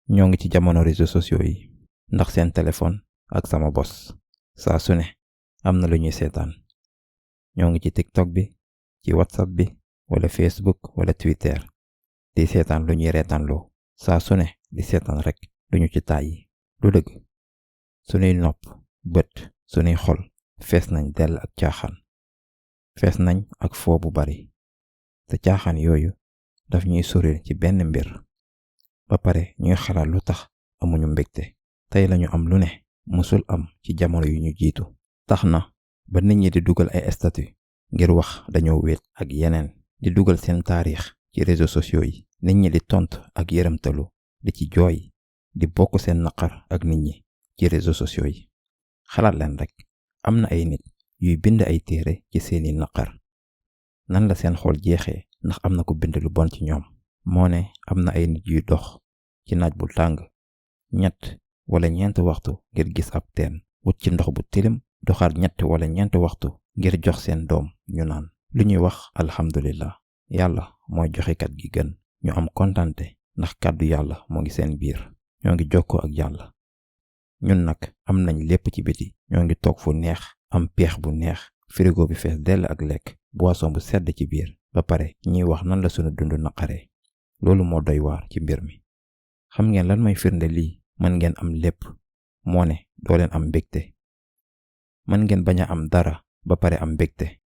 ñoo ngi ci jamono réseaux sociaux yi ndax seen téléphone ak sama bos saa su ne am na lu ñuy seetaan. ñoo ngi ci TikTok bi, ci WhatsApp bi, wala Facebook wala Twitter di seetaan lu ñuy reetaanloo saa su ne di seetaan rek duñu ci tàyyi. lu dëgg sunuy nopp, bët, sunuy xol fees nañ dell ak caaxaan, fees nañ ak foo bu bari, te caaxaan yooyu daf ñuy soril ci benn mbir. ba pare ñuy xalaat lu tax amuñu mbégte. tey lañu am lu ne mësul am ci jamono yu ñu jiitu. tax na ba nit ñi di dugal ay statut ngir wax dañoo wéet ak yeneen, di dugal seen taarix ci réseaux sociaux yi. nit ñi di tontu ak yërëmtalu, di ci jooy, di bokk seen naqar ak nit ñi ci réseaux sociaux yi. xalaat leen rek, am na ay nit yuy bind ay téere ci seeni naqar. nan la seen xol jeexee ndax am na ko bind lu bon ci ñoom. moo ne am na ay nit yuy dox ci naaj bu tàng 3 wala 4 waxtu ngir gis ab teen, wut ci ndox bu tilim, doxaat 3 wala 4 waxtu ngir jox seen doom ñu naan. lu ñuy wax alhamdulillah, yàlla mooy joxekat gi gën. ñu am kontante ndax kàddu yàlla moo ngi seen biir. ñoo ngi jokkoo ak yàlla. ñun nag am nañ lépp ci biti. ñoo ngi toog fu neex, am peex bu neex, frigo bi fees dell ak lekk, boisson bu sedd ci biir. ba pare ñuy wax nan la sunu dund naqaree. loolu moo doy waar ci mbir mi. xam ngeen lan mooy firnde lii? mën ngeen am lépp, moo ne doo leen am mbégte. mën ngeen bañ a am dara ba pare am mbégte.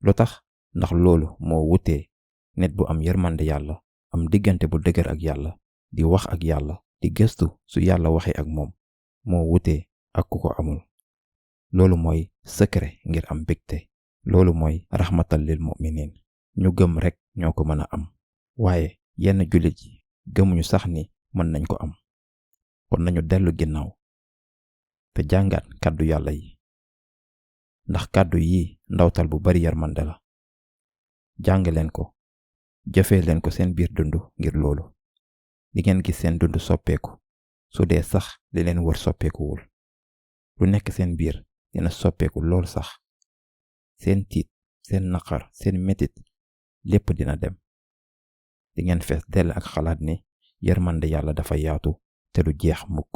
lu tax? ndax loolu moo wutee nit bu am yërmande yàlla, am diggante bu dëgër ak yàlla, di wax ak yàlla, di gëstu su yàlla waxee ak moom, moo wutee ak ku ko amul. loolu mooy secret ngir am mbégte. loolu mooy rahmatal lil mu'minin. ñu gëm rek ñoo ko mën a am. waaye yenn jullit yi gëmuñu sax ni mën nañ ko am. kon nañu dellu ginnaaw te jàngaat kàddu yàlla yi, ndax kàddu yi ndawtal bu bari yërmande la. jàng leen ko, jëfee leen ko seen biir dund ngir loolu di ngeen gis seen dund soppeeku. su dee sax li leen wër soppeekuwul, lu nekk seen biir dina soppeeku lool sax. seen tiit, seen naqar, seen metit lépp dina dem. di ngeen fees dell ak xalaat ni yërmande yàlla dafa yaatu te du jeex mukk.